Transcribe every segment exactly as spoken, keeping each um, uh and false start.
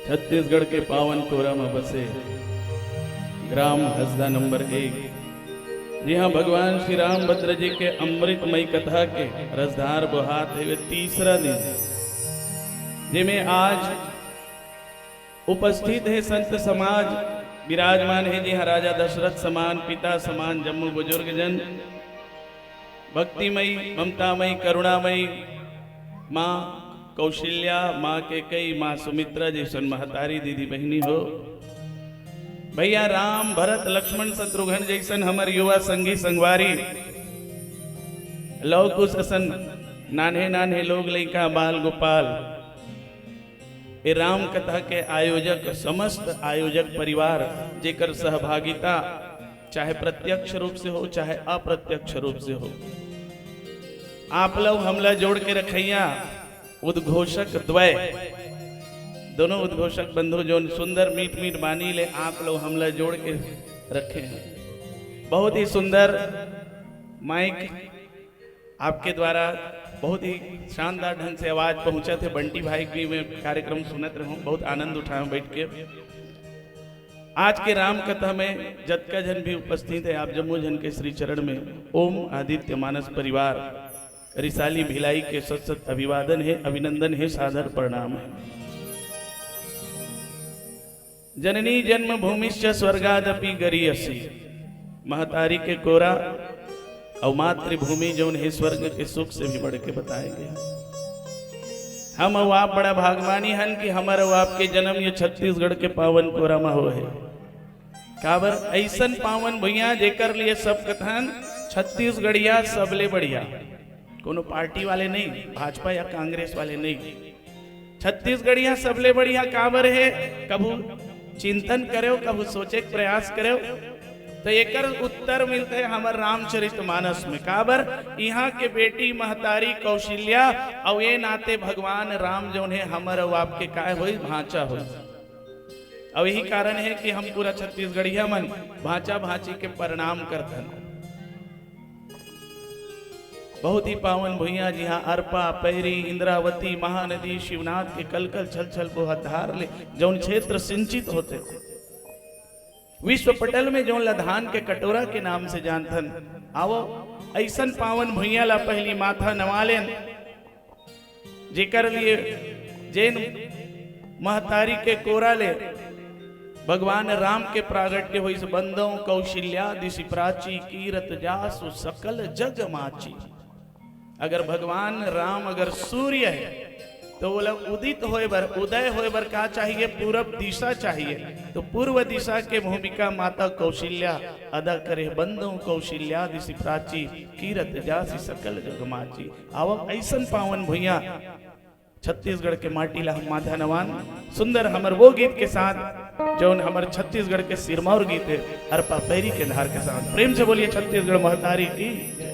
छत्तीसगढ़ के पावन कोरा म बसे ग्राम हसदा नंबर एक, जिहां भगवान श्री रामभद्र जी के अमृतमयी कथा के रसधार बोहात हे तीसरा दिन, जेमे आज उपस्थित हे संत समाज, विराजमान हे जिहां राजा दशरथ समान, पिता समान जम्मो बुजुर्ग जन, भक्तिमयी, ममतामयी, करुणामयी माँ कौशल्या, माँ कैकेयी, माँ सुमित्रा जैसन महतारी दीदी बहिनी हो। भैया राम, भरत, लक्ष्मण, शत्रुघ्न जैसन हमर युवा संगी संगवारी, लव कुश असन नान्हे नान्हे लोग, लइका, बाल, गोपाल, ए राम कथा के आयोजक, समस्त आयोजक परिवार, जेकर सहभागिता चाहे प्रत्यक्ष रूप से हो, चाहे अप्रत्यक्ष रूप से हो, आप लोग हमला जोड़ के रखैया उद्घोषक द्वय, दोनों उद्घोषक बंधु जोन सुंदर मीठ मीठ बानी ले आप लोग हमला जोड़ के रखे हैं। बहुत ही सुंदर माइक आपके द्वारा बहुत ही शानदार ढंग से आवाज पहुंचत हे। बंटी भाई की मैं कार्यक्रम सुनत रहूं, बहुत आनंद उठाए बैठ के। आज के राम कथा में जतका झन भी उपस्थित हे, आप जम्मो झन के श्री चरण में ओम आदित्य मानस परिवार रिसाली भिलाई के सत सत अभिवादन हे, अभिनंदन हे, सादर प्रणाम हे। जननी जन्मभूमिश्च स्वर्गादपि गरीयसी। महतारी के कोरा अउ मातृभूमि जौन हे स्वर्ग के सुख से भी बढ़ के बताए गए। हम अउ आप बड़ा भागमानी हन कि हमर अउ आपके जन्म ये छत्तीसगढ़ के पावन कोरा म होए हे। काबर अइसन पावन भुइयां जेकर लिए सब कथन छत्तीसगढ़िया सबले बढ़िया, कोनो पार्टी वाले नहीं, भाजपा या कांग्रेस वाले नहीं। छत्तीसगढ़िया सबले बढ़िया काबर हे? कभू चिंतन करेव, कभू सोचे के प्रयास करेव, तो एकर उत्तर मिलथे हमर रामचरित मानस में। काबर इहाँ के बेटी महतारी कौशल्या, अउ ये नाते भगवान राम जौन हे हमर अउ आपके काय होई, भांचा होई। अउ यही कारण हे कि हम पूरा छत्तीसगढ़िया मन भांचा भांची के प्रणाम करथन। बहुत ही पावन भुइयां, जिहां अरपा, पैरी, इंद्रावती, महानदी, शिवनाथ के कलकल छलछल बोहत धार ले जौन क्षेत्र सिंचित होथे, विश्व पटल में जौन ला धान के कटोरा के नाम से जानथन। आवो, अइसन पावन भुइयां ला पहली माथा नवा लेन, जेकर लिए जेन महतारी के कोरा ले भगवान राम के प्रागट्य होइस, बंदों कौशल्या दिशि प्राची, कीरत जासु सकल जग माची। अगर भगवान राम अगर सूर्य हे, तो ओला उदित होए बर, उदय होए बर का चाहिए? पूरब दिशा चाहिए। तो पूर्व दिशा के भूमिका माता कौशल्या अदा करे, बंदों कौशल्या दिशि प्राची, कीरत जासु सकल जग माची। आवो अइसन पावन भुइयां छत्तीसगढ़ के माटी ला हम माथा नवान। सुंदर हमर वो गीत के साथ, जौन हमर छत्तीसगढ़ के सिरमौर गीत हे, अरपा पैरी के धार के साथ। प्रेम से बोलिए छत्तीसगढ़ महतारी की जय।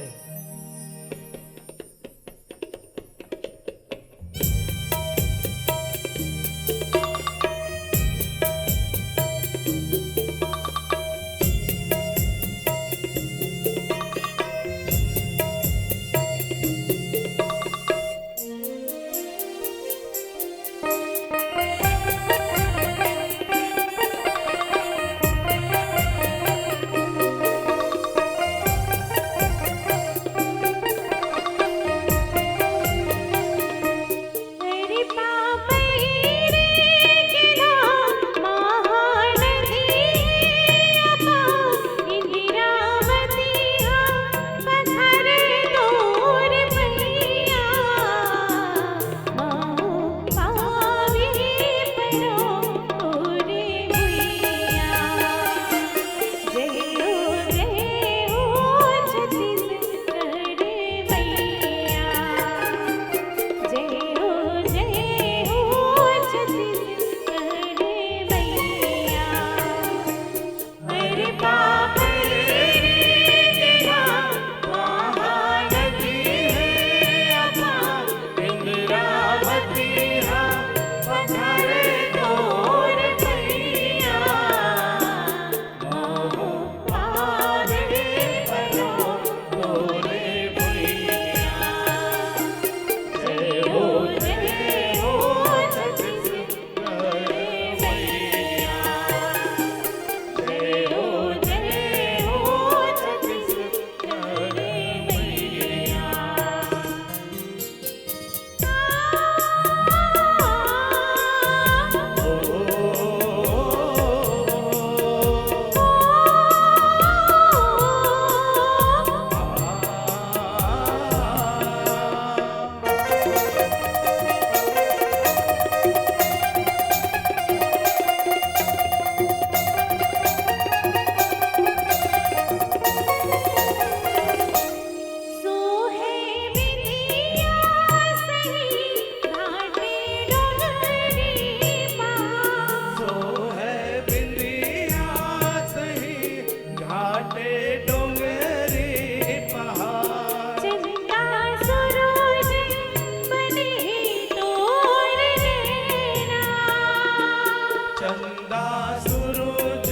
चंदा सूरज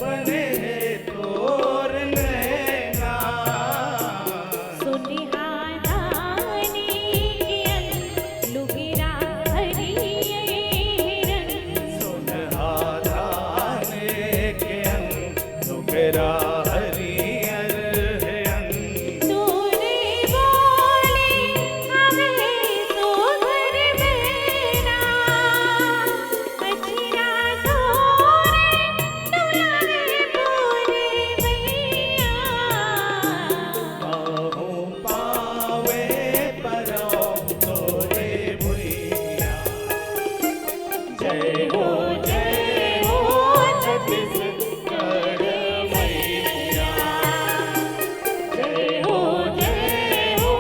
बने हे तोर नैना। सुनहारा ने के अंग लुगरा हरियर रंग। सुनहारा ने के अंग लुगरा हरियर अंग। तूने बोले हमें तो घर में ना। अचरा तोरे दुलारे बोले भैया। पाँव पावे परौं तोरे भुइयाँ। जय हो, जय हो छत्तीसगढ़ मैया। जय हो, जय हो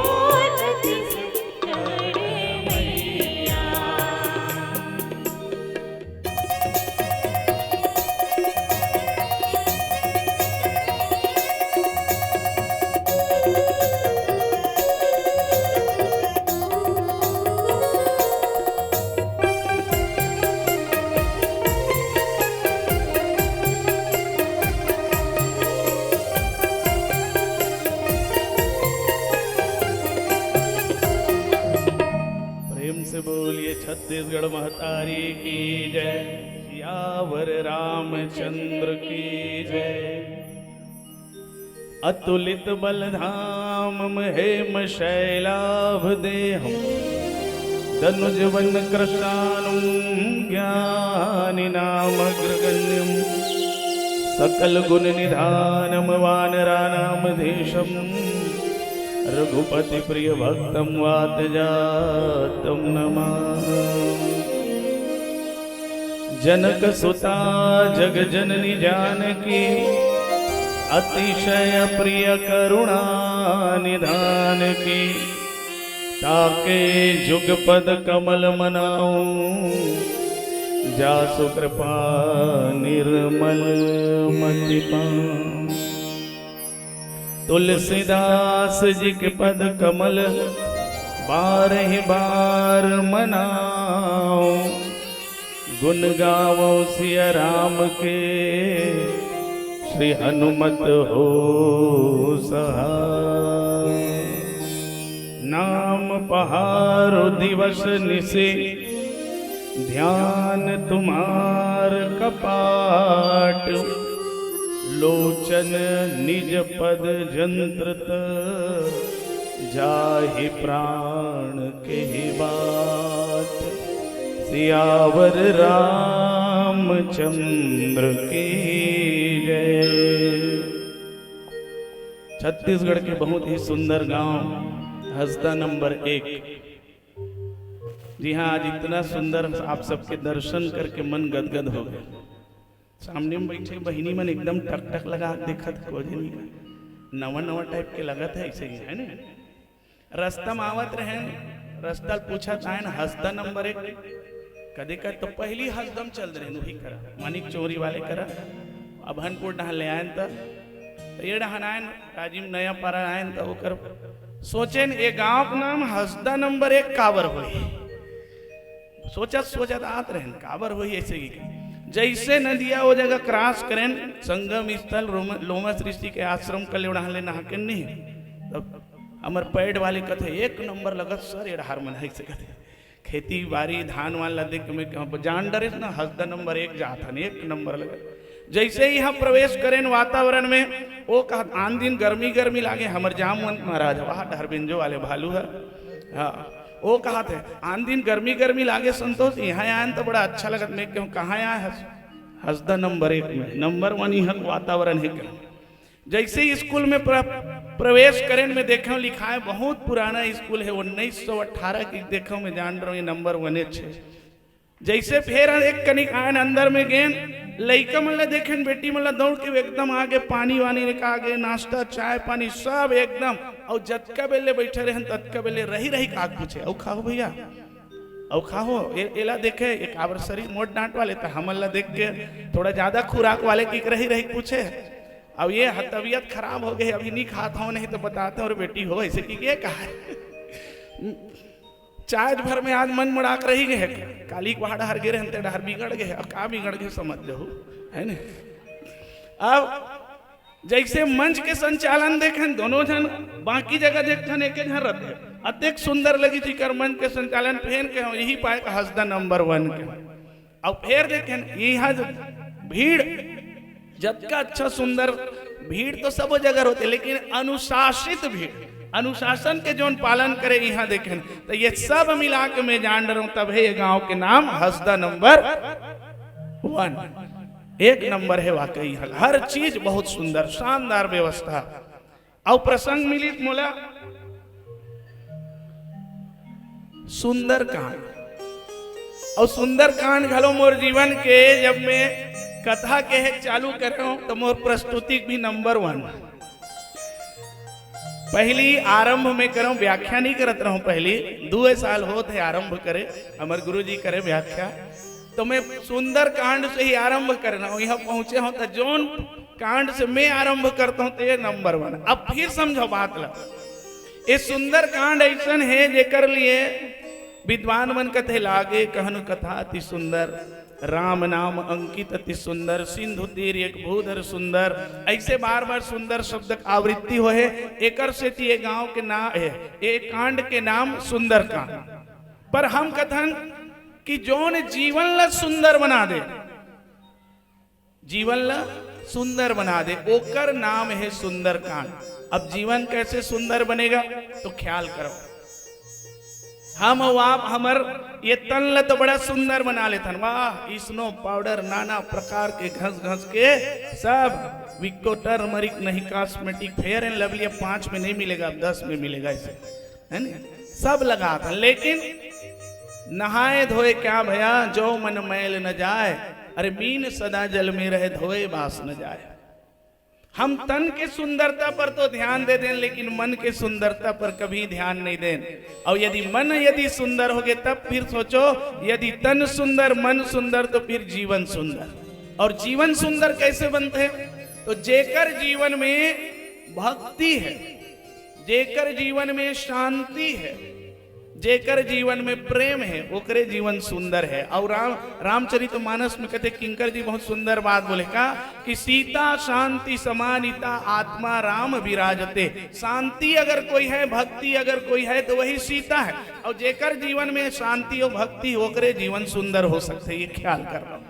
छत्तीसगढ़ मैया। प्रेम से बोलिए छत्तीसगढ़ महतारी की जय, सियावर रामचंद्र की जय। अतुलित बल धाम महेम शैलाभ देहम। दनुज वन कृशानुम ज्ञानि नाम अग्रगण्यम। सकल गुण निधानम वानरानाम धीशम। रघुपति प्रिय भक्तम वात जातम नमामि। जनक सुता जग जननी जानकी। अतिशय प्रिय करुणा निधान की। ताके जुग पद कमल मनाऊं। जासु कृपा निर्मल मति पाऊं। तुलसीदास जी के पद कमल बारह बार मनाओ। गुण गावो सिया राम के, श्री हनुमत हो सहाय। नाम पहारो दिवस निशि, ध्यान तुम्हार कपाट। लोचन निज पद जंत्रित, जाहि प्राण केहि बाट। सियावर रामचंद्र की जय। छत्तीसगढ़ के बहुत ही सुंदर गांव हसदा नंबर एक, जी हाँ, आज इतना सुंदर आप सबके दर्शन करके मन गदगद हो गया। सामने में बैठे बहिनी मन एकदम टकटक लगा के देखत, को जनी नवा नवा टाइप के लगत है ऐसे ही, है ना? रस्ता में आवत रहेन, रस्ता ल पूछत आयन, हसदा नंबर एक। कदे कदे तो पहली हसदम चल रहेन, वही करा, मानिक चौरी वाले करा। अभनपुर डहान ले आयन त, त ये डहान आयन, राजिम नया पारा आयन त ओकर सोचेन, ए गांव के नाम हसदा नंबर एक काबर होही? सोचत सोचत आत रहेन, काबर होही ऐसे ही। जैसे नदिया वो जगह क्रॉस करेन, संगम स्थल रोम-, लोमस ऋषि के आश्रम के ले उड़ान ले नहा के नहीं। तब हमर पैड वाले कथे, "एक नंबर लगत सर, ये डहार मन है," ऐसे कथे। खेती बारी, धान वान ला देख के मैं कहूँ, "जान डरेस ना, हसदा नंबर एक जात हन, एक नंबर लगत।" जैसे ही हम प्रवेश करेन वातावरण में, वो कहत, "आन दिन गर्मी गर्मी लागे, हमर जामवंत महाराज, वाह, डहर बेंजो वाले भालू है।" हाँ, वो कहत है, "आन दिन गर्मी गर्मी लागे संतोष, यहाँ आयन तो बड़ा अच्छा लगत।" मैं कहूँ, "कहाँ आए हस-, हसदा नंबर एक में, नंबर वन यहाँ के वातावरण है।" कहूँ, जैसे ही स्कूल में प्र-, प्रवेश करेन में देखे लिखाए, बहुत पुराना स्कूल है, उन्नीस सौ अठारह की देखे में जान रहे, नंबर वन है। जैसे फेर एक कनिक आयन अंदर में गेन, लइका मन ला देखेन, बेटी मन ला दौड़ के एकदम आगे पानी वानी लेके आगे, नाश्ता, चाय, पानी सब एकदम। और जतका बेले बैठे रहेन, ततका बेले रही रही का पूछे, "अउ खाहो भैया, अउ खाहो?" ए-, एला देखे, एक आवर शरीर मोट डांट वाले, त हमन ला देख के थोड़ा ज्यादा खुराक वाले की रही रही पूछे। अब ये ह-, तबीयत खराब हो गई, अभी नहीं खात हो, नहीं तो बताते हो, "अरे बेटी हो, ऐसे की ये कहा है?" चाहे भर में आज मन मुड़ाक रही गए, काली कोहा डहर गे रहन ते डहर बिगड़ गए, अब का बिगड़ गए समझ जाहू, है ने? अब जैसे मंच के संचालन देखें दोनों झन, बाकी जगह देखथन एक झन रहते, अतेक सुंदर लगी थी कर मंच के संचालन, फेर के हम यही पाए का हंसदा नंबर वन के। अब फेर देखें यहाँ जो भीड़, जतका अच्छा सुंदर भीड़ तो सब जगह होते, लेकिन अनुशासित भीड़, अनुशासन के जोन पालन करे यहाँ देखें, तो ये सब मिला के मैं जान रहा हूँ, तब है ये गांव के नाम हंसदा नंबर वन, एक नंबर है वाकई। हर चीज बहुत सुंदर, शानदार व्यवस्था। अउ प्रसंग मिलिस मोला सुंदरकांड, अउ सुंदरकांड घलो मोर जीवन के जब मैं कथा कहे चालू करेंव तो मोर प्रस्तुति भी नंबर वन। पहली आरंभ में करेंव, व्याख्या नहीं करत रहूं, पहली दो साल होत है आरंभ करे, हमर गुरु जी करे व्याख्या, तो मैं सुंदरकांड से ही आरंभ करना हूं। यहाँ पहुंचे हूं तो जोन कांड से मैं आरंभ करता हूं तो ये नंबर वन। अब फिर समझो बात ला, ये सुंदरकांड ऐसन है जेकर लिए विद्वान मन कथे लागे कहन कथा अति सुंदर, राम नाम अंकित अति सुंदर, सिंधु तीर एक भूधर सुंदर, ऐसे बार बार सुंदर शब्द के आवृत्ति हो है। एकर सेती ये गांव के नाम है, ये कांड के नाम सुंदरकांड। पर हम कथन कि जोन जीवन ला सुंदर बना दे, जीवन ला सुंदर बना दे, ओकर नाम है सुंदरकांड। अब जीवन कैसे सुंदर बनेगा, तो ख्याल करो। हम अउ आप हमर ये तन ला तो बड़ा सुंदर बना लेथन, वाह, स्नो पाउडर नाना प्रकार के घस घस के सब, विक्को टर्मरिक नहीं, कॉस्मेटिक, फेयर एंड लवली अब पाँच में नहीं मिलेगा, अब दस में मिलेगा इसे, है ना? सब लगात हन, लेकिन नहाए धोए क्या भया, जो मन मैल न जाए। अरे मीन सदा जल में रहे, धोए बास न जाए। हम तन के सुंदरता पर तो ध्यान दे देन, लेकिन मन के सुंदरता पर कभी ध्यान नहीं देन। और यदि मन यदि सुंदर होगे, तब फिर सोचो, यदि तन सुंदर, मन सुंदर, तो फिर जीवन सुंदर। और जीवन सुंदर कैसे बनते हैं? तो जेकर जीवन में भक्ति है, जेकर जीवन में शांति है, जेकर जीवन में प्रेम है, ओकरे जीवन सुंदर है। और राम, रामचरित मानस में कहते, किंकर जी बहुत सुंदर बात बोले का कि सीता शांति समानिता आत्मा राम विराजते। शांति अगर कोई है, भक्ति अगर कोई है, तो वही सीता है। और जेकर जीवन में शांति और भक्ति, ओकरे जीवन सुंदर हो सकते, ये ख्याल करना।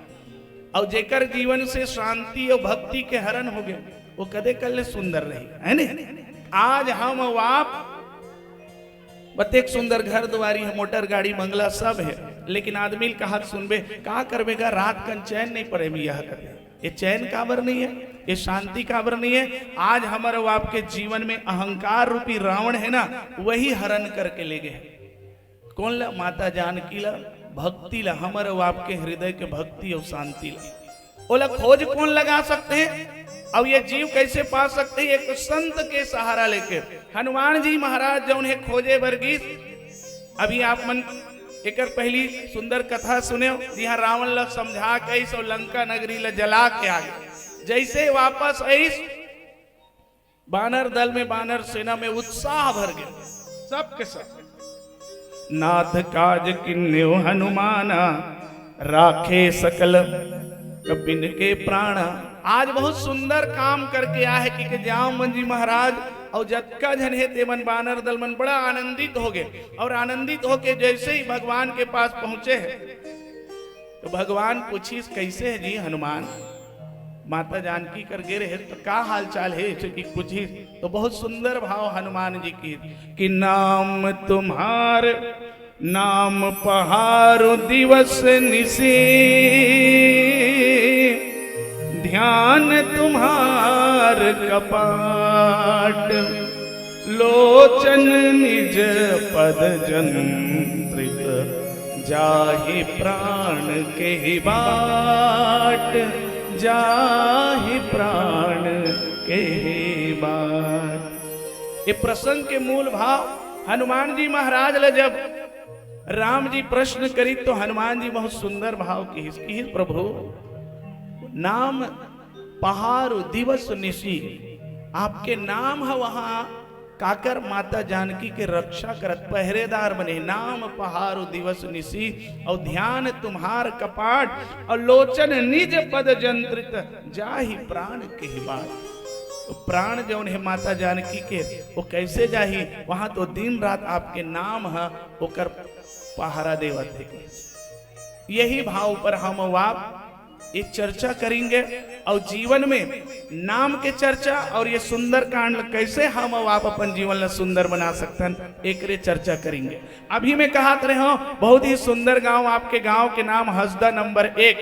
और जेकर जीवन से शांति और भक्ति के हरण होगे, वो कदे कल्ले सुंदर रही, है ने? आज हम अउ आप बतेक सुंदर घर दुआरी है, मोटर गाड़ी बंगला सब है, लेकिन आदमी ल कहत सुनबे, का करबे गा, रात कन चैन नहीं पड़े भैया, कदे ये चैन काबर नहीं है, ये शांति काबर नहीं है? आज हमर अउ आपके जीवन में अहंकार रूपी रावण है ना, वही हरण करके ले गए। कौन ला? माता जानकी ला, भक्ति ला, हमर अउ आपके हृदय के भक्ति और शांति ला। ओला खोज कौन लगा सकते हैं? और ये जीव कैसे पा सकते हैं? एक संत के सहारा लेके। हनुमान जी महाराज जौन है खोजे बर गिस, अभी आप मन एकर पहली सुंदर कथा सुने, जिहाँ रावण ला समझा के आइस और लंका नगरी ला जला के आ गे। जैसे वापस आइस, बानर दल में, बानर सेना में उत्साह भर गया, सबके सब। नाथ काज किन्यो हनुमाना, राखे सकल कपिन के प्राणा। आज बहुत सुंदर काम करके आए हैं कि, कि जामवंत जी महाराज और जतका झन है तेमन बानर दल मन बड़ा आनंदित हो गए। और आनंदित होके जैसे ही भगवान के पास पहुंचे हैं, तो भगवान पूछिस, "कैसे है जी हनुमान?" माता जानकी कर गे रहे, "तो का हाल चाल है?" ऐसे कि पूछिस, तो बहुत सुंदर भाव हनुमान जी की, कि नाम तुम्हार नाम पहारो दिवस निशि, ध्यान तुम्हार कपाट, लोचन निज पद जंत्रित, जाहि प्राण केहि बाट, जाहि प्राण केहि बाट। ये प्रसंग के मूल भाव, हनुमान जी महाराज ला जब राम जी प्रश्न करी तो हनुमान जी बहुत सुंदर भाव किहिस, किहिस, "प्रभु, नाम पहारो दिवस निशि, आपके नाम है वहां काकर माता जानकी के रक्षा करत पहरेदार बने, नाम पहारो दिवस निसी, अउ ध्यान तुम्हार कपाट, अउ लोचन निज पद जंत्रित, जाहि प्राण केहि बाट। तो प्राण जौन हे माता जानकी के, वो कैसे जाही? वहां तो दिन रात आपके नाम ह ओकर पहरा देवत हे। यही भाव पर हम अउ आप ये चर्चा करेंगे और जीवन में नाम के चर्चा और ये सुंदरकांड कैसे हम अउ आप अपन जीवन ला सुंदर बना सकथन, एकरे चर्चा करेंगे। अभी मैं कहत रहे हूँ, बहुत ही सुंदर गांव, आपके गांव के नाम हसदा नंबर एक,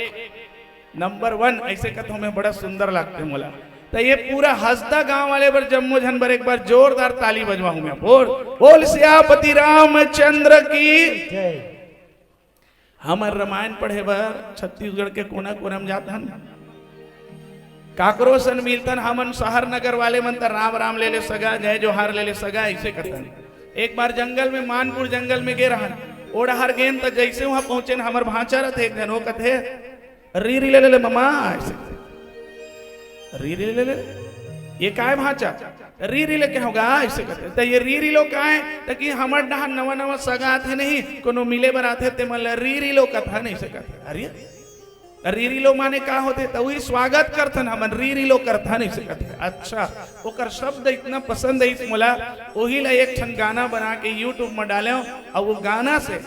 नंबर वन, ऐसे कहत हूँ मैं, बड़ा सुंदर लगते मोला। तो ये पूरा हसदा गांव वाले बर, जम्मो झन बर एक बार जोरदार ताली बजवाहूं मैं। बोल, बोल सियापति रामचंद्र की। जय। हमर रामायण पढ़े बर छत्तीसगढ़ के कोना कोना म जात हन, काकरो सन मिलतन। हमन शहर नगर वाले मन त राम राम ले ले सगा, जय जोहार ले ले सगा, ऐसे कथन। एक बार जंगल में, मानपुर जंगल में गे रहन, ओ डहर गेन त जैसे वहां पहुंचेन, हमर भांचा रथे एक झन, वो कथे, "री री ले ले, ले ममा," ऐसे कथे। "री री ले ले, ये काय भांचा?" "री री ले के होगा," ऐसे कथे। त ये री री लो काय? त कि हमर डहर नवा नवा सगा आथे नहीं, कोनो मिले बर आथे, ते मन ल री री लो कथन, ऐसे कथे। अरे, री री लो माने का होथे? त वही स्वागत करथन हमन, री री लो करथन, ऐसे कथे। अच्छा, ओकर शब्द इतना पसंद आइस मोला, ओही ला एक ठन गाना बना के YouTube म डालेंव, अउ वो गाना से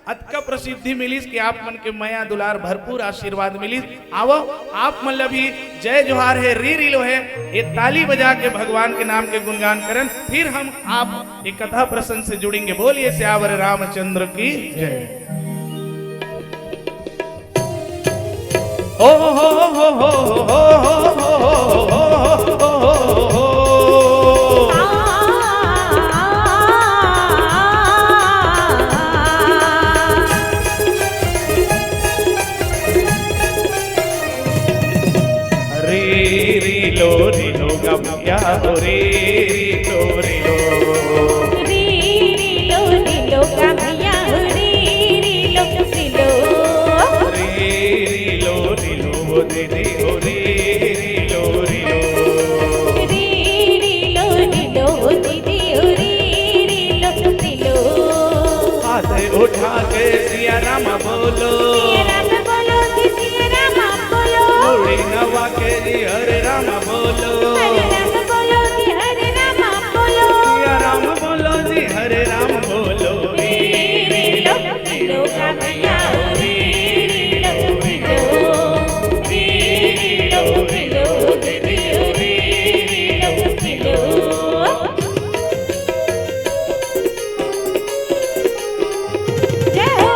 अतका प्रसिद्धि मिलिस कि आप मन के मया दुलार भरपूर आशीर्वाद मिलिस। आवो, आप मन ला भी जय जोहार हे, री री लो हे, ये ताली बजा के भगवान के नाम के गुणगान करन, फिर हम आप एक कथा प्रसंग से जुड़ेंगे। बोलिए सियावर रामचंद्र की जय। री री लो री लो गम या हो री री लो री लो। री री लो री लो का भैया हो री री लो री लो। री री लो री लो वो दीदी हो री री लो री लो। री री लो री लो वो दीदी हो री री लो री लो। हाथ उठा के सिया राम बोलो। सिया राम बोलो जी, सिया राम बोलो। मुड़ी नवा के जी हरे राम बोलो। हरे राम बोलो जी, हरे राम बोलो। सिया राम बोलो जी, हरे राम बोलो। री री लो री लो का भैया हो री री लो री लो। री री लो री लो दीदी हो री री लो री लो। जय हो।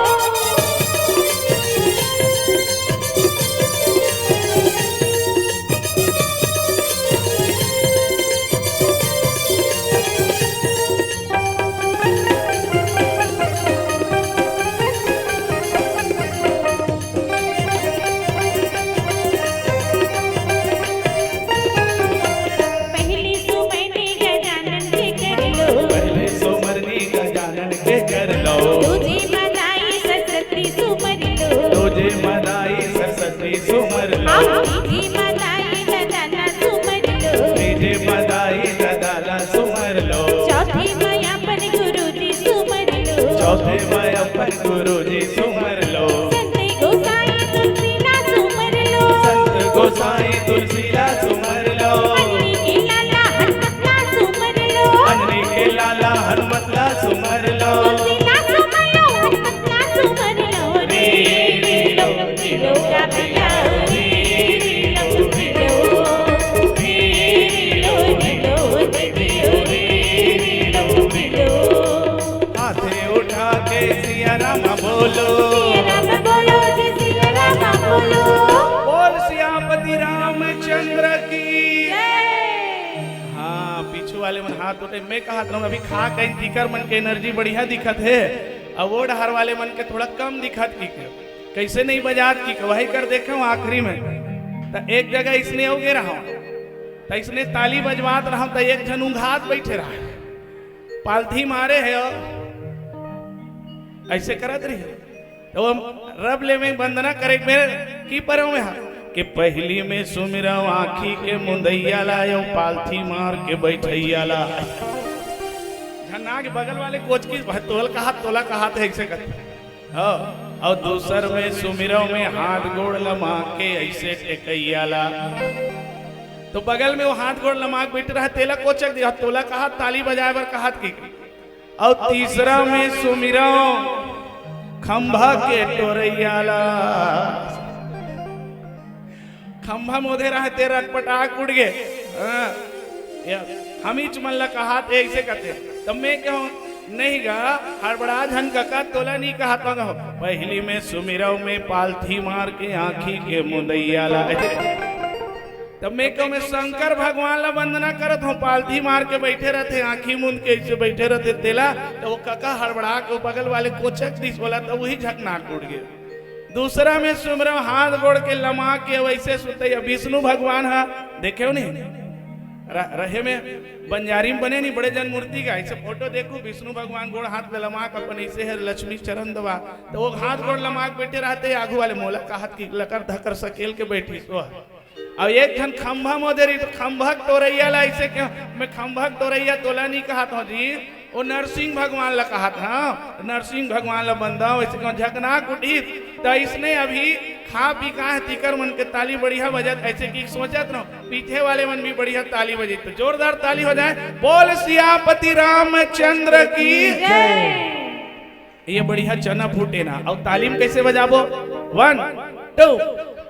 पहली सुमन गजानन के कर लो। पहली सुमरनी गजानन के कर लो। दूजी बधाई सरस्वती सुमर लो। दूजी बधाई सरस्वती सुमर लो। हाँ, तीजी बधाई ददा ला सुमर लो। तीजी बधाई ददा ला सुमर लो। चौथी मां अपन गुरुजी सुमर लो। चौथे मां अपन गुरुजी सुमर लो। संत गोसाई तुलसी ला सुमर लो। संत गोसाई तुलसी ला सुमर लो। अंजनी के लाला हनुमत ला सुमर लो। अंजनी के लाला हनुमत ला सुमर लो। तुलसी ला सुमर लो, हनुमत ला सुमर लो। री री लो री लो का भैया हो री री लो री लो। री री लो री लो दीदी हो री री लो री लो। हाथे उठा के सिया राम बोलो। सिया राम बोलो जी, सिया राम बोलो। बोल सियापति रामचंद्र की। जय। हाँ, पीछू वाले मन हाथ उठे। मैं कहत रहूं, अभी खा के तिकर मन के एनर्जी बढ़िया दिखत हे, अउ वो डहर वाले मन के थोड़ा कम दिखत कि के। कैसे नहीं बजात कि के, वही कर देखे हूं आखिरी में। त एक जगह इसने अउ गे रहूं, त इसने ताली बजवात रहूं, त एक झन उंघात बैठे रहा। पालथी मारे हे अउ ऐसे करत रही। तो हम रब ले में वंदना करे में की परव में हा कि पहली में सुमिरव आँखी के मुंदैया ला, अउ पालथी मार के बैठैया ला। ना के बगल वाले कोच की, "भाई, तोला कहात, तोला कहात हे," ऐसे कहते। हाँ, अउ दूसर में सुमिरव में हाथ गोड़ लमा के ऐसे टेकइया ला। तो बगल में वो हाथ गोड़ लमा के बइठे रहे, तेला कोचक दिया, "तोला कहात, ताली बजाए बर कहात," कि। अउ तीसरा में सुमिरव खंभा के टोरइया ला। खंभा मोधे रहे, ते रटपटाक उठ गे। हाँ, ये हमीच मन ला कहात हे, ऐसे कहते। तब मैं कहूँ, "नहीं गा, हड़बड़ा झन कका, तोला नहीं कहात हूँ गा। पहली में सुमिरव में पालथी मार के आँखी के मुंदइया ला।" तब मैं कहूँ, "मैं शंकर भगवान ला वंदना करत हूँ, पालथी मार के बइठे रहिथे, आँखी मूंद के ऐसे बइठे रहिथे तेला।" तो वो कका हड़बड़ा के वो बगल वाले कोचक दिस बोला, तो वही झकनाक उठ गे। दूसरा में सुमिरव हाथ गोड़ के लमा के वैसे सुतइया, विष्णु भगवान हा, देखे हो नहीं? र-, रहे में बंजारी में बने नहीं, बड़े जन मूर्ति का, ऐसे फोटो देखू, विष्णु भगवान गोड़ हाथ में लमा के अपन ऐसे हे, लक्ष्मी चरण दबा, तो वो हाथ गोड़ लमा के बइठे रहिथे, आगू वाले मोला कहात कि लकर धकर सकेल के बइठी सो। अउ एक ठन खंभा मोधे रही, तो खंभा के टोरइया ला ऐसे कहूँ, "मैं खंभा के टोरइया, तोला नहीं कहात हूँ जी, वो नरसिंह भगवान ला कहात हूँ, नरसिंह भगवान ला बंदा," वैसे कहूँ, झकनाक उठी। तो इसने अभी खा पी का हे, तिकर मन के ताली बढ़िया बजत, ऐसे कि सोचत रहो, पीछे वाले मन भी बढ़िया ताली बजे, तो जोरदार ताली हो जाए। बोल सियापति रामचंद्र की। जय। ये बढ़िया चना फूटे ना। अउ ताली म कैसे बजाबो? One, two,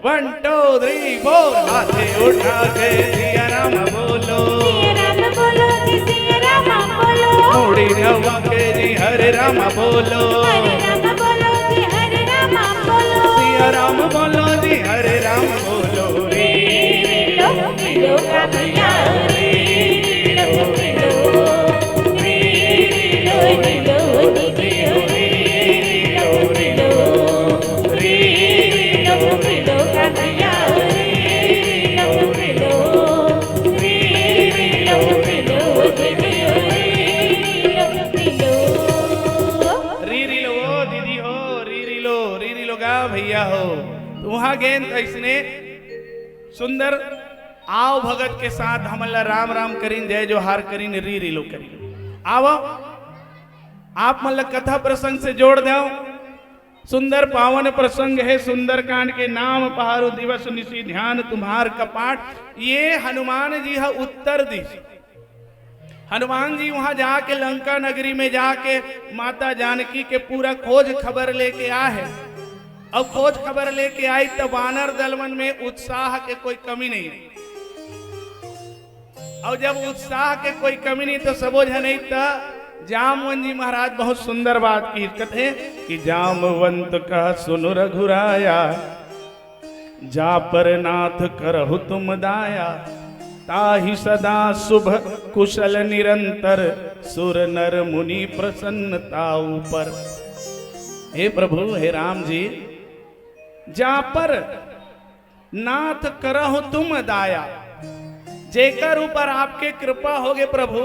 one, two, three, four। हाथे उठा के सिया राम बोलो। सिया राम बोलो जी, सिया राम बोलो। मुड़ी नवा के जी हरे राम बोलो। हरे राम बोलो जी, हरे राम बोलो। सिया राम बोलो जी, हरे राम बोलो रे। लो, लो, लो, लो, लो, लो। री री लो, ओ दीदी हो, री री लो, री री लो गा भैया हो। तो वहां गेन तो इसने सुंदर आव भगत के साथ हमन ला राम राम करिन, जय जोहार करिन, री री लो करिन। आव, आप मन ला कथा प्रसंग से जोड़ देव। सुंदर पावन प्रसंग हे सुंदरकांड के। नाम पहारो दिवस निशि ध्यान तुम्हार कपाट। ये हनुमान जी ह उत्तर दिस, हनुमान जी वहां जाके लंका नगरी में जाके माता जानकी के पूरा खोज खबर लेके आए हे। अउ खोज खबर लेके आई त वानर दलवन में उत्साह के कोई कमी नहीं। अउ जब उत्साह के कोई कमी नहीं त सबो झन ही त जामवंत जी महाराज बहुत सुंदर बात की कथे कि जामवंत कह सुन रघुराया, जा पर नाथ करहु तुम दाया, ताहि सदा शुभ कुशल निरंतर, सुर नर मुनि प्रसन्न ताऊ पर। हे प्रभु, हे राम जी, जा पर नाथ करहु तुम दाया, जेकर ऊपर आपके कृपा होगे प्रभु,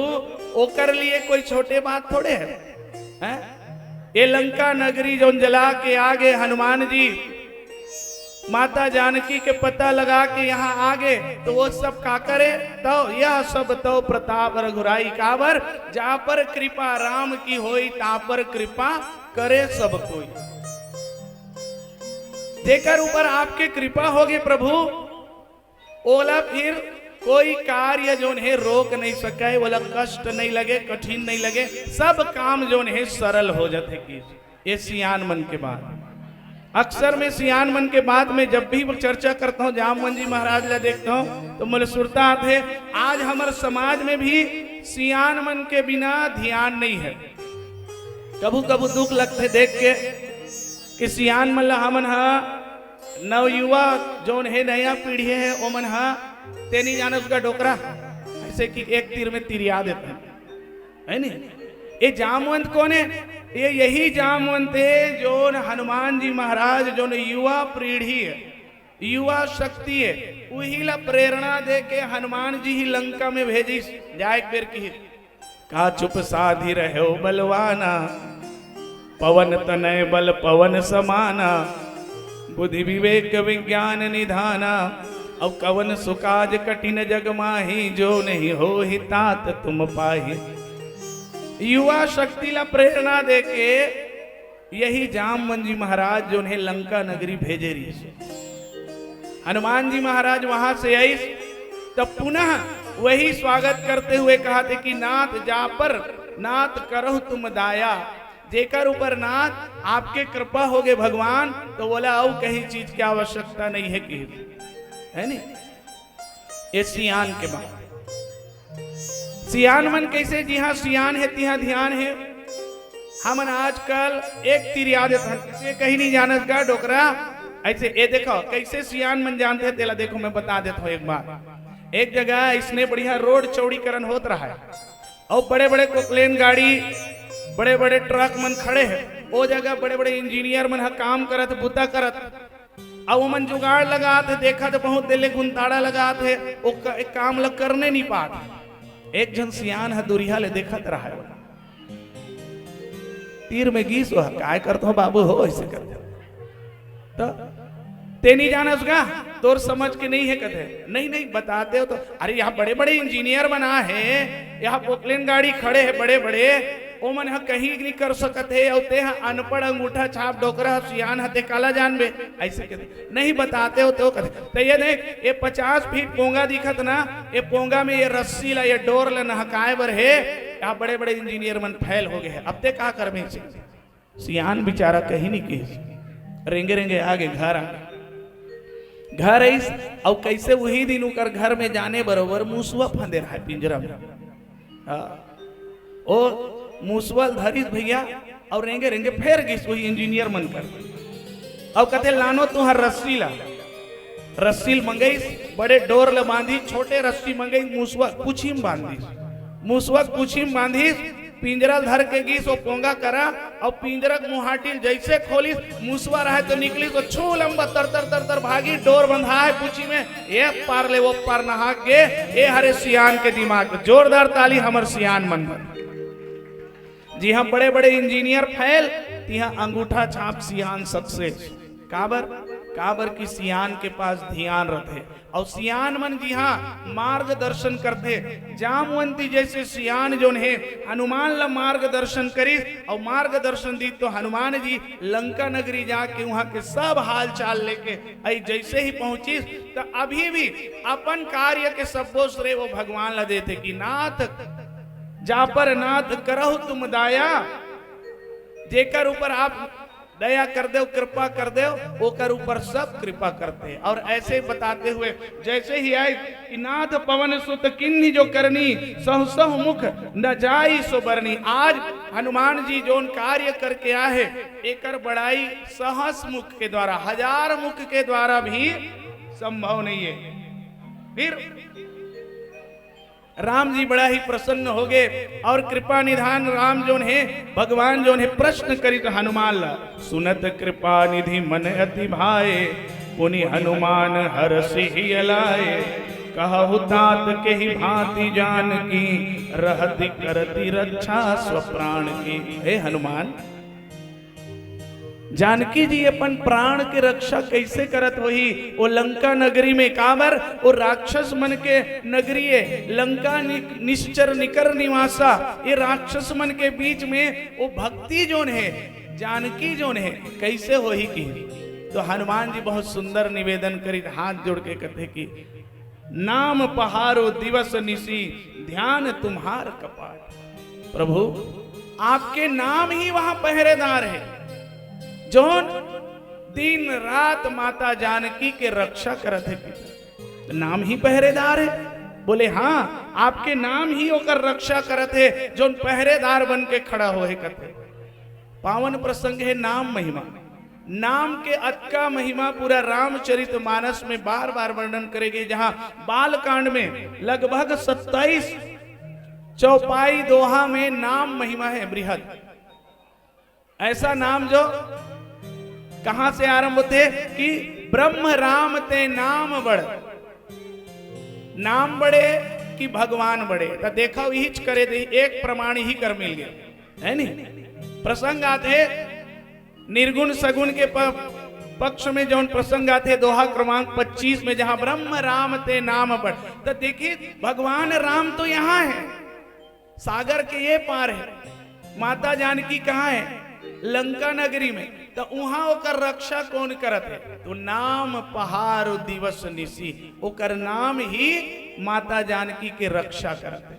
ओकर लिए कोई छोटे बात थोड़े है, हैं? ये लंका नगरी जोन जला के आगे हनुमान जी, माता जानकी के पता लगा के यहाँ आगे, तो वो सब का करे? तो यह सब तो प्रताप रघुराई काबर, जा पर कृपा राम की होई, ता पर कृपा करे सब कोई। जेकर ऊपर आपके कृपा होगे प्रभु, ओला फिर कोई कार्य जोन हे रोक नहीं सके, ओला कष्ट नहीं लगे, कठिन नहीं लगे, सब काम जोन हे सरल हो जाथे। कि ये सियान मन के बात, अक्सर मैं सियान मन के बात में जब भी चर्चा करता हूँ, जामवंत जी महाराज ला देखता हूँ तो मोला सुरता आथे। आज हमर समाज में भी सियान मन के बिना ध्यान नहीं है। कभू कभू दुख लगथे देख के कि सियान मन ला हमन ह नवयुवा जोन हे, नया पीढ़ी हे, ओमन ह तेनी जानस का डोकरा, ऐसे कि एक तीर में तिरिया देथे, है नी? ये जामवंत कौन है? ये यही जामवंत है जोन हनुमान जी महाराज जोन युवा पीढ़ी है, युवा शक्ति है, उही ला प्रेरणा दे के हनुमान जी ही लंका में भेजिस जाए के बेर की। का चुप साधि रह्यो बलवाना, पवन तनय बल पवन समाना, बुद्धि विवेक विज्ञान निधाना। अउ कवन सुकाज कठिन जग माही, जो नहीं होहि तात तुम पाही। युवा शक्ति ला प्रेरणा देके यही जामवंत जी महाराज जोन हे लंका नगरी भेजे रहिस। हनुमान जी महाराज वहां से आइस, तब पुनः वही स्वागत करते हुए कहा थे कि नाथ जा पर नाथ करहु तुम दाया, जेकर ऊपर नाथ आपके कृपा होगे भगवान, तो बोला अउ कहीं चीज की आवश्यकता नहीं है कि, है नहीं? ये सियान के बात। सियान मन कैसे? जिहां सियान हे, तिहां ध्यान हे। हमन आजकल एक तीर याद हे, ये कहीं नहीं जानत का डोकरा। ऐसे ये देखो, कैसे सियान मन जानते हैं, तेला देखो, मैं बता देता हूँ एक बार। एक जगह इसने बढ़िया रोड चौड़ीकरण होत रहा है, और बड़े-बड़े कोकलेन गाड़ी, बड़े-बड़े ट्रक मन खड़े हैं। वो जगह बड़े-बड़े इंजीनियर मन ह काम करत, बुता करत, अब ओमन जुगाड़ लगात हे, देखत हे, बहुत देर ले गुंताड़ा लगात हे, वो क-, एक काम ल करने नहीं पात। एक झन सियान ह दुरिहा ले देखत रहा है, तीर में गीस, वह काय करत हो बाबू हो, ऐसे करते। तो ते नहीं जानस का, तोर समझ के नहीं है कथे। नहीं, नहीं, बताते हो तो। अरे, यहाँ बड़े-बड़े इंजीनियर बना है, यहाँ पोकलेन गाड़ी खड़े हैं बड़े-बड़े, ओमन ह कहीं नहीं कर सकत हे, अउ ते ह अनपढ़ अंगूठा छाप डोकरा ह, सियान ह, ते काला जानबे, ऐसे कहते। नहीं, बताते हो तो कहते। तो ये देख, ये पचास फीट पोंगा दिखत ना, ये पोंगा में ये रस्सी ला, ये डोर ला नहकाए बर हे, यहाँ बड़े-बड़े इंजीनियर मन फेल हो गए हैं, अब ते का करबे इसे? सियान बेचारा कहीं नहीं किस, रेंगे रेंगे आगे घर आ, घर आइस। अउ कैसे वही दिन उकर घर में जाने बरोबर मूसवा फंदे रहा है पिंजरा में। हाँ। ओ मूसवा ल धरिस भैया, अउ रेंगे रेंगे फेर गिस वही इंजीनियर मन कर। अउ कथे, "लानो तुहर रस्सी ला।" रस्सी ल मंगइस, बड़े डोर ल बांधिस, छोटे रस्सी मंगइस, मूसवा पूछी म बांधिस। मूसवा पूछी म बांधिस, पिंजरा ल धर के गिस, वो पोंगा करा, अउ पिंजरा के मुहाटी ल जैसे खोलिस, मूसवा रहे तो निकलिस, वो छू लंबा तर तर तर तर भागी, डोर बंधा है पूछी में, ये पार ले वो पार नहा गे। ये हरे सियान के दिमाग। जोरदार ताली हमर सियान मन बर। जी हाँ, बड़े-बड़े इंजीनियर फेल, तिहाँ अंगूठा छाप सियान सक्सेस। काबर? काबर कि सियान के पास धियान रथे। अउ सियान मन जी हाँ मार्गदर्शन करथे। जामवंती जैसे सियान जोन हे, हनुमान ला मार्गदर्शन करिस, अउ मार्गदर्शन दी तो हनुमान जी लंका नगरी जाके उहाँ के सब हाल चाल लेके आई। जैसे ही पहुँचिस, त अभी भी अपन कार्य के सब्बो श्रेय वो भगवान ला देथे कि नाथ, जा पर नाथ करहु तुम दाया, जेकर ऊपर आप दया कर देव, कृपा कर देव, ओकर ऊपर सब कृपा करथे। अउ ऐसे बताते हुए जैसे ही आए कि नाथ पवन सुत किन्हीं जो करनी, सहु सहु मुख न जाई सो बरनी। आज हनुमान जी जोन कार्य करके आए हे, एकर बड़ाई सहस मुख के द्वारा, हजार मुख के द्वारा भी संभव नहीं है। फिर राम जी बड़ा ही प्रसन्न हो गए अउ कृपा निधान राम जोन हे, भगवान जोन हे, प्रश्न करिस हनुमान ला, सुनत कृपा निधि मन अति भाए, पुनि हनुमान हरषि हिय लाए। कहहु तात केहि भांति जानकी, रहति करति रक्षा स्व प्राण की। हे हनुमान, जानकी जी अपन प्राण के रक्षा कैसे करत होही? वो लंका नगरी में काबर? वो राक्षस मन के नगरी हे, लंका नि-, निश्चर निकर निवासा, ये राक्षस मन के बीच में वो भक्ति जोन हे, जानकी जोन हे, कैसे होही की? तो हनुमान जी बहुत सुंदर निवेदन करिस, हाथ जोड़ के कथे कि नाम पहारो दिवस निशि, ध्यान तुम्हार कपाट। प्रभु, आपके नाम ही वहां पहरेदार हे, जोन दिन रात माता जानकी के रक्षा करत हे। नाम ही पहरेदार हे। बोले, हाँ, आपके नाम ही ओकर रक्षा करत हे, जोन पहरेदार बन के खड़ा होहे कथे। पावन प्रसंग हे नाम महिमा। नाम के अतका महिमा पूरा रामचरित मानस में बार बार वर्णन करे गे, जहां बाल कांड में लगभग सत्ताईस चौपाई दोहा में नाम महिमा हे बृहद। ऐसा नाम जो कहां से आरंभ होथे कि ब्रह्म राम ते नाम बड़, नाम बड़े कि भगवान बड़े। त देखव, इहीच करे दे, एक प्रमाण ही कर मिल गए, है नी? प्रसंग आथे निर्गुण सगुण के प-, पक्ष में, जौन प्रसंग आथे दोहा क्रमांक पच्चीस में, जहां ब्रह्म राम ते नाम बड़। त देखिए, भगवान राम तो यहां है, सागर के ये पार है, माता जानकी कहाँ हे? लंका नगरी में। त उहाँ ओकर रक्षा कोन करत हे? तो नाम पहारो दिवस निसी, ओकर नाम ही माता जानकी के रक्षा करत हे।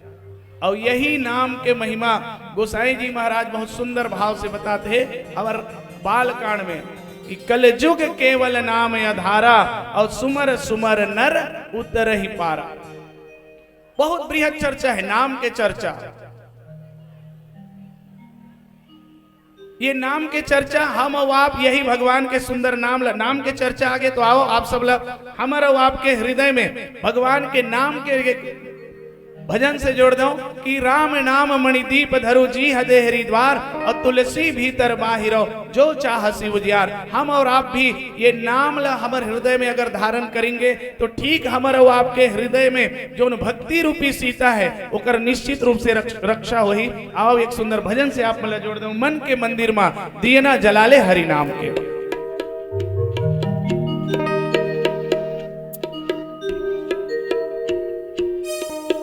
अउ यही नाम के महिमा गोसाई जी महाराज बहुत सुंदर भाव से बताथे हमर बालकांड में कि कलजुग केवल नाम अधारा, अउ सुमर सुमर नर उतरहि पारा। बहुत बृहद चर्चा हे नाम के चर्चा। ये नाम के चर्चा, हम अउ आप यही भगवान के सुंदर नाम ला, नाम के चर्चा आगे तो आओ आप सब ला, हमर अउ आपके हृदय में भगवान के नाम के एक भजन से जोड़ दो कि राम नाम मणि दीप धरु, जी ह देहरी द्वार, अउ तुलसी भीतर बाहिरो, जो चाहसि उजियार। हम अउ आप भी ये नाम ला हमर हृदय में अगर धारण करेंगे तो ठीक हमर अउ आपके हृदय में जोन भक्ति रूपी सीता हे ओकर निश्चित रूप से रक्ष-, रक्षा होही। आओ एक सुंदर भजन से आप मन ला जोड़ दो, मन के मंदिर मा दियना जला ले हरि नाम के। मन के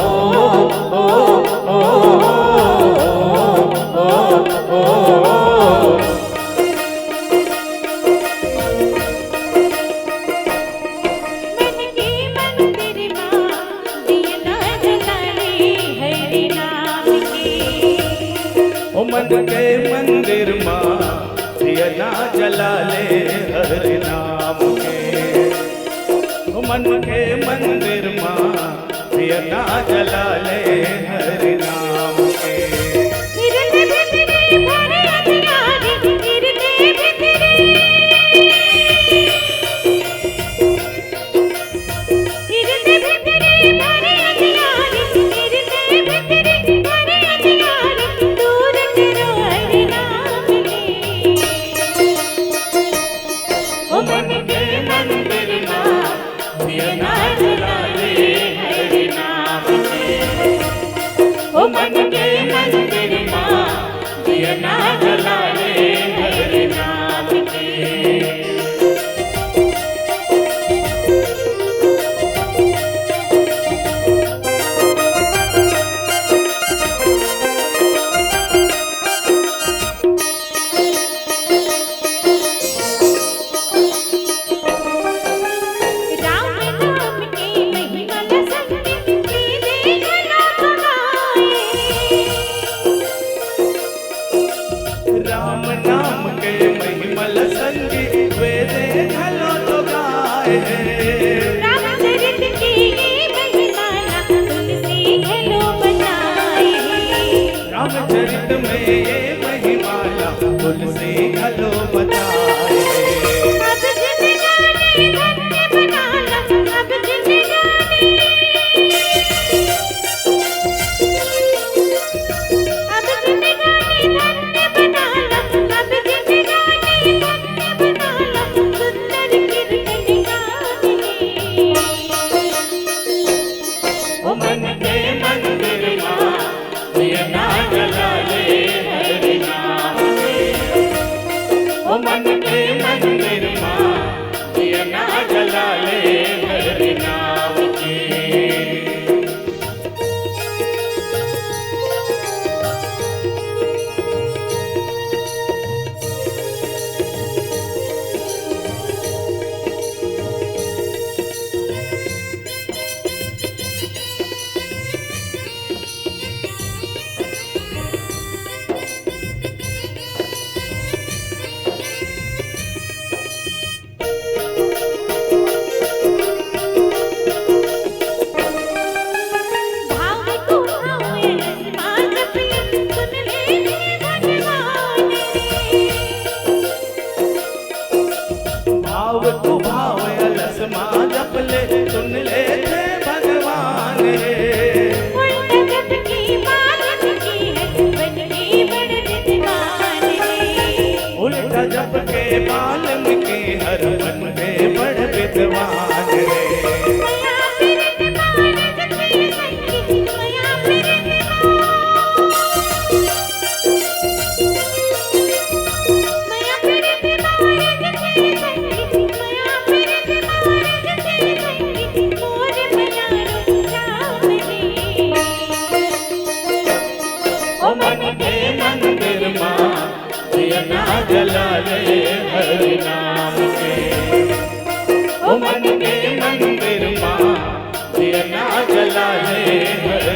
मंदिर मा दिया ना जला ले हरि नाम के। ओ मन के मंदिर मा दिया ना जला ले हरि नाम के। ओ मन के मंदिर मा दिया ना जला ले हरि नाम के। गिरते भितरे भरे अंधियारी, गिरते भितरे। गिरते भितरे भरे अंधियारी, गिरते भितरे भरे अंधियारी, दूर करो हरि नाम के। ओ मन के मंदिर मा दिया ना जला ले हरि नाम के।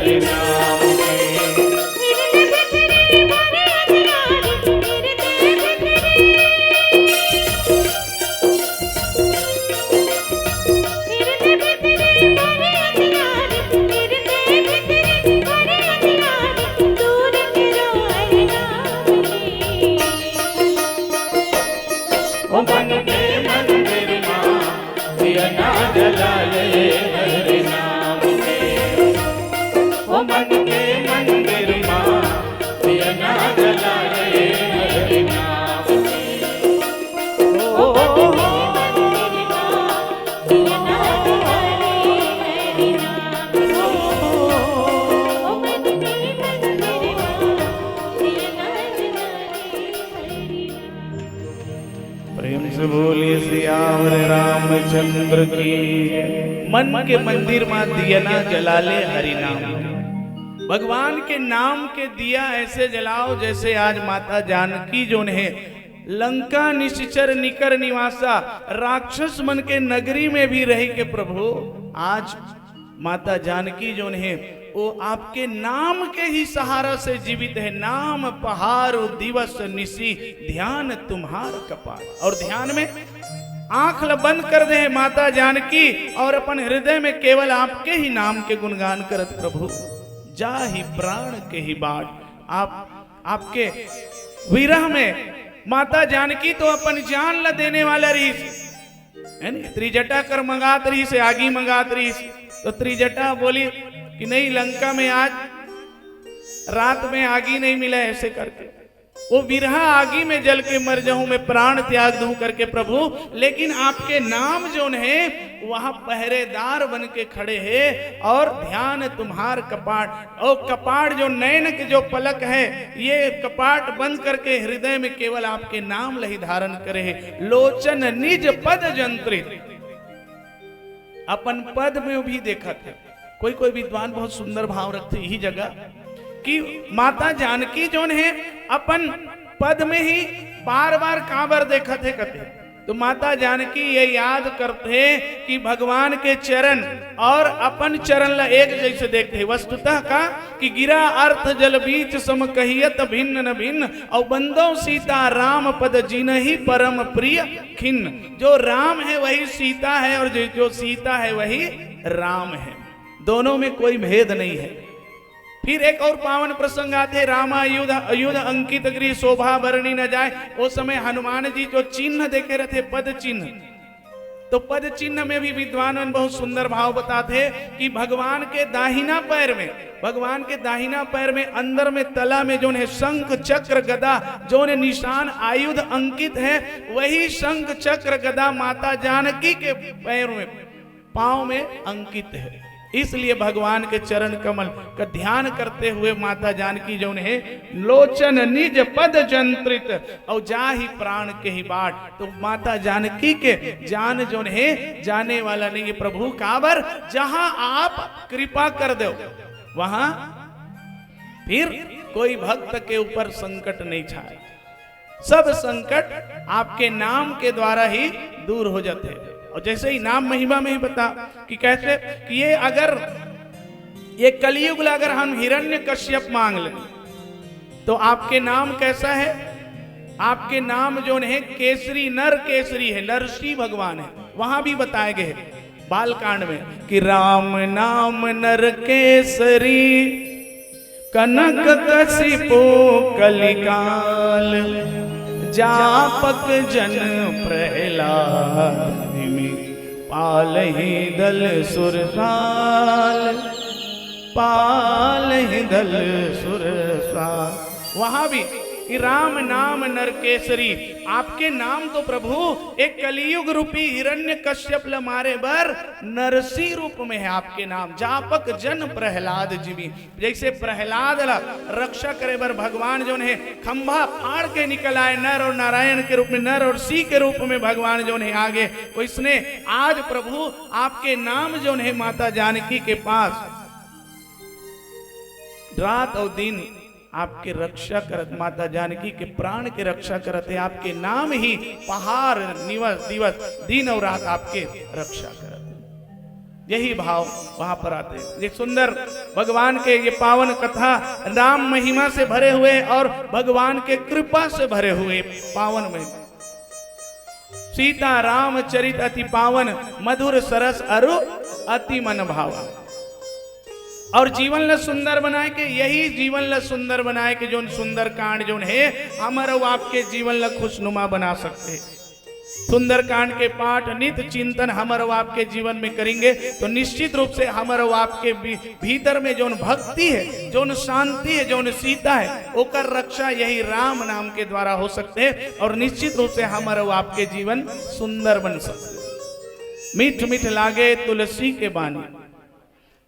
ओ मन के मंदिर मा दिया ना जला ले हरि नाम के। ओ मन के मंदिर मा दिया ना जला ले हरि नाम के। ओ प्रेम से बोलिए सियावर रामचंद्र की। मन के मंदिर मा दिया ना जला ले हरि नाम। भगवान के नाम के दिया ऐसे जलाओ जैसे आज माता जानकी जोन हे लंका निशिचर निकर निवासा राक्षस मन के नगरी में भी रही के प्रभु आज माता जानकी जोन हे वो आपके नाम के ही सहारा से जीवित हे। नाम पहारो दिवस निशि ध्यान तुम्हार कपाट। और ध्यान में आंख ल बंद कर दे हे माता जानकी और अपन हृदय में केवल आपके ही नाम के गुणगान करत प्रभु जा ही प्राण के ही बाट। आप आपके विरह में माता जानकी तो अपन जान ल देने वाला रहिस, है नी? त्रिजटा कर मंगात रहिस, आगी मंगात रहिस, तो त्रिजटा बोली कि नहीं, लंका में आज रात में आगी नहीं मिला, ऐसे करके वो विरहा आगी में जल के मर जाऊं, मैं प्राण त्याग दूं करके प्रभु, लेकिन आपके नाम जोन हे वहां पहरेदार बन के खड़े हे और ध्यान तुम्हार कपाट, और कपाट जो नैन के जो पलक है, ये कपाट बंद करके हृदय में केवल आपके नाम ल ही धारण करे हे। लोचन निज पद जंत्रित, अपन पद में भी देखत हे। कोई कोई विद्वान बहुत सुंदर भाव रखते यही जगह कि माता जानकी जोन हे अपन पद में ही बार बार काबर देखत हे कथे, तो माता जानकी ये याद करते कि भगवान के चरण और अपन चरण ला एक जैसे देखते। वस्तुतः का कि गिरा अर्थ जल बीच सम कहियत भिन्न न भिन्न, और बंदो सीता राम पद जिनहि परम प्रिय खिन्न। जो राम है वही सीता है और जो, जो सीता है वही राम है, दोनों में कोई भेद नहीं है। फिर एक और पावन प्रसंग आथे, रामायुध अयुध अंकित गृह शोभा बरनी न जाय। ओ समय हनुमान जी जो चिन्ह देखे रथे, पद चिन्ह, तो पद चिन्ह में भी विद्वान मन बहुत सुंदर भाव बताथे कि भगवान के दाहिना पैर में, भगवान के दाहिना पैर में अंदर में तला में जोन हे शंख चक्र गदा, जोन निशान आयुध अंकित है, वही शंख चक्र गदा माता जानकी के पैर में, पांव में अंकित है। इसलिए भगवान के चरण कमल का ध्यान करते हुए माता जानकी जोन हे लोचन निज पद जंत्रित, और जा ही प्राण के ही बाट। तो माता जानकी के जान जोन हे जाने वाला नहीं है प्रभु। काबर? जहां आप कृपा कर दो वहां फिर कोई भक्त के ऊपर संकट नहीं छाए। सब संकट आपके नाम के द्वारा ही दूर हो जाते हैं। और जैसे ही नाम महिमा में ही बता कि कैसे कि ये अगर ये कलयुग ला अगर हम हिरण्य कश्यप मांग लें तो आपके नाम कैसा है? आपके नाम जोन हे केसरी, नर केसरी है, नरसी भगवान है। वहां भी बताए गए हैं बालकांड में कि राम नाम नर केसरी, कनक कसिपो कलिकाल, जापक जन प्रहलाद जिमि, पालहि दल सुरसाल, पालहि दल सुरसाल। वहां भी कि राम नाम नर केसरी, आपके नाम तो प्रभु एक कलियुग रूपी हिरण्य कश्यप ल मारे बर नरसी रूप में है आपके नाम। जापक जन प्रहलाद जिमि, जैसे प्रहलाद ला रक्षा करे बर भगवान जोन हे खंभा फाड़ के निकल आए, नर और नारायण के रूप में, नर और सी के रूप में भगवान जोन हे आगे, वैसने आज प्रभु आपके नाम जोन हे माता जानकी के पास रात और दिन आपके रक्षा करत, माता जानकी के प्राण के रक्षा करत हे। आपके नाम ही पहार निवस दिवस दिन और रात आपके रक्षा करत हे। यही भाव वहां पर आते हैं। ये सुंदर भगवान के ये पावन कथा, राम महिमा से भरे हुए और भगवान के कृपा से भरे हुए पावन महिमा। सीता राम चरित अति पावन, मधुर सरस अरु अति मन भावन। और जीवन ल सुंदर बनाए के, यही जीवन ल सुंदर बनाए के जोन सुंदर कांड जोन हे, हमर अउ आपके जीवन ल खुशनुमा बना सकते। सुंदरकांड के पाठ नित चिंतन हमर अउ आपके जीवन में करेंगे तो निश्चित रूप से हमर अउ आपके भी-, भीतर में जोन भक्ति है, जोन शांति है, जोन सीता है, ओकर रक्षा यही राम नाम के द्वारा हो सकते हैं और निश्चित रूप से हमर अउ आपके जीवन सुंदर बन सकते हैं। मीठ मीठ लागे तुलसी के बानी।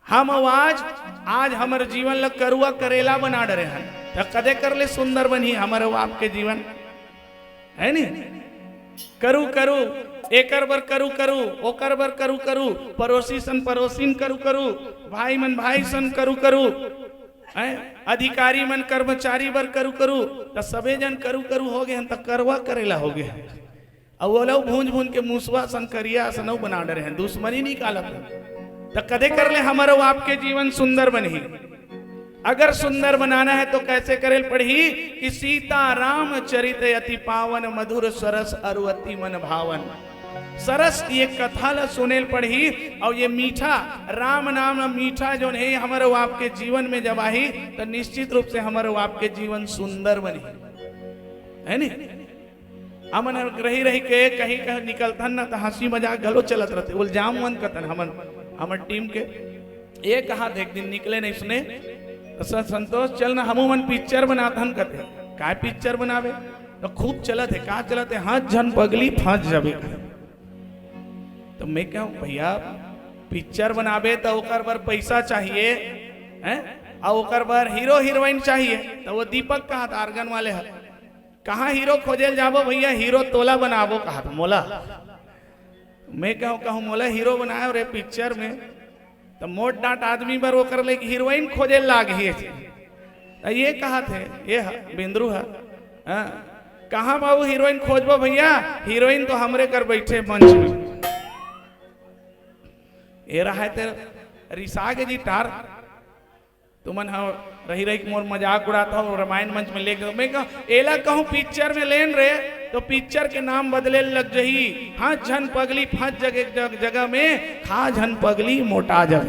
हम अउ आज, आज हमर जीवन ल करुआ करेला बना डरे हन, त कदे कर ले सुंदर बनही हमर अउ आपके जीवन, है नी? करू करू, एकर बर करू करू, ओकर बर करू करू, पड़ोसी सन पड़ोसिन करू करू, भाई मन भाई सन करू करू, हैं? अधिकारी मन कर्मचारी बर करू करू, त सबे जन करू करू हो गे हन, त करुआ करेला हो गे हन। अउ ओला भूंज भूंज के मुसवा सन करिया सन अउ बना डरे हन, दुश्मनी निकालत हन। त कदे कर ले हमर अउ आपके जीवन सुंदर बनही? अगर सुंदर बनाना है तो कैसे करे ल पड़ही कि सीता राम चरित अति पावन, मधुर सरस अरु अति मन भावन। सरस ये कथा ल सुने ल पड़ही, अउ ये मीठा राम नाम मीठा जोन हे हमर अउ आपके जीवन में जब आही, त निश्चित रूप से हमर अउ आपके जीवन सुंदर बनही, है नी? हमन रही रही के कहीं कहीं निकलथन ना, त हंसी मजाक घलो चलत रहथे। बोल जाम मन कतन हमन, हमर टीम के ये कहा थे, एक दिन निकले नहीं सुने, त "स-, संतोष चल ना, हमू मन पिक्चर बनाथन" कथे। "काय पिक्चर बनावे?" "त खूब चलत हे।" "का चलत हे?" "हाथ झन पगली फंस जाबे।" त मैं कहूं, "भैया, पिक्चर बनाबे त ओकर बर पैसा चाहिए, हैं? अउ ओकर बर हीरो हीरोइन चाहिए।" त वो दीपक कहा था, आर्गन वाले ह, "कहाँ हीरो खोजे ल जाबो भैया, हीरो तोला बनाबो," कहा था मोला। मैं कहूं, कहूं, "मोला हीरो बनाए रे पिक्चर में, त मोट डांट आदमी बर ओकर ले हीरोइन खोजे ल लाग ही।" त ये कहा थे, ये ह, बिंद्रू ह, हाँ, "कहाँ बाबू हीरोइन खोजबो भैया, हीरोइन तो हमरे कर बैठे मंच में।" ये रहा है तेरा रिसा के जी टार। तुमन ह रही रही के मोर मजाक उड़ात हव, रामायण मंच में लेके। मैं कह, एला कहूं पिक्चर में लेन रे, तो पिक्चर के नाम बदले लग जही। हाथ झन पगली फंस जग, जग, जगह में, खा झन पगली मोटा जग।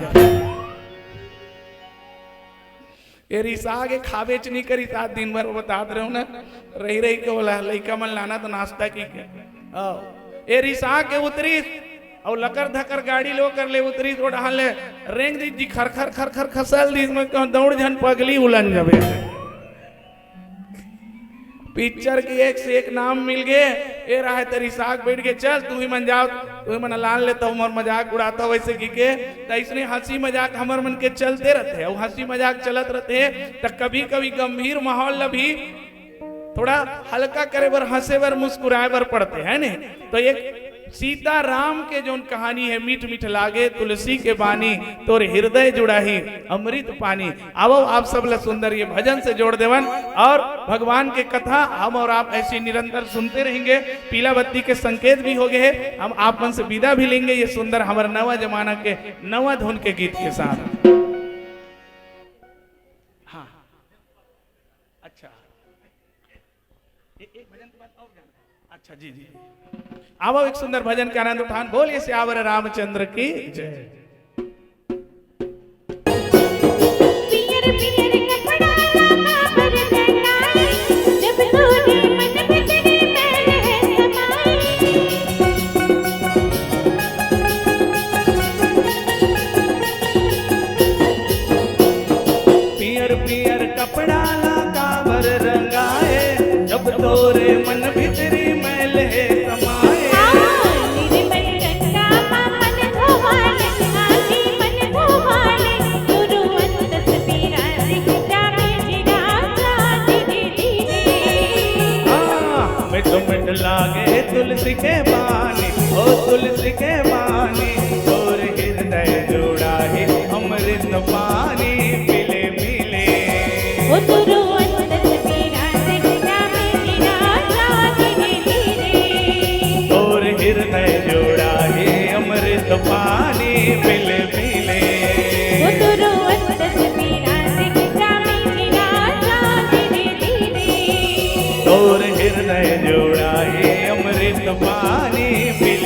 ये रिसा के खाबेच नहीं करी, सात दिन भर वो बतात रहे हो ना, रही रही के बोला, लइका मन लाना तो नाश्ता की के। आओ। ये रिसा के उतरी, अउ लकर धकर गाड़ी लो कर ले उतरी, तो डहान ले रेंग दी जी, खर खर खर खर खसल दी, मैं कहूं, "दौड़ झन पगली उलन जबे।" पिक्चर के एक से एक नाम मिल गे। ए रहा तेरी साग बैठ के, "चल तू ही मन जाओ, तू ही मन लान ले, तो हमर मजाक उड़ाता वैसे की के।" त इसने हंसी मजाक हमर मन के चलते रहते हैं, वो हंसी मजाक चलत रहते हैं। त कभी कभी गंभीर माहौल ल भी थोड़ा हल्का करे बर, हंसे बर, मुस्कुराए बर पड़ते हैं, नहीं तो एक सीता राम के जोन कहानी है, "मीठ मीठ लागे तुलसी के बानी, तोर हृदय जुड़ाही अमृत पानी।" आवो, आप सब ला सुंदर ये भजन से जोड़ देवन और भगवान के कथा हम और आप ऐसी निरंतर सुनते रहेंगे। पीला बत्ती के संकेत भी हो गए हैं, हम आप मन से विदा भी लेंगे ये सुंदर हमारे नवा जमाना के नवा धुन के गीत के साथ। हाँ, अच्छा। ए-, एक भजन के बाद और गाना। अच्छा, जी, जी। आवो एक सुंदर भजन के आनंद उठान। बोलिए सियावर रामचंद्र की जय। पियर पियर कपड़ा ला काबर टंगाए, जब तोरे मन भीतरी मैल है समाए। पियर पियर कपड़ा ला काबर रंगाए, जब तोरे मन भीतरी मैल हे समाए। हाँ, निर्मल गंगा मा मन धोवाले, आजी मन धोवाले, गुरु अंत समीरा सिंह जावे जी राजा धीरे धीरे। हाँ, मिठ मिठ लागे तुलसी के बानी, ओ तुलसी के बानी, तोर हृदय जोड़ा है अमृत पानी मिले मिले। ओ तुरु अंत समीरा सहिता में गिरा जाने धीरे। तोर हृदय जोड़ा है अमृत पानी मिले जानी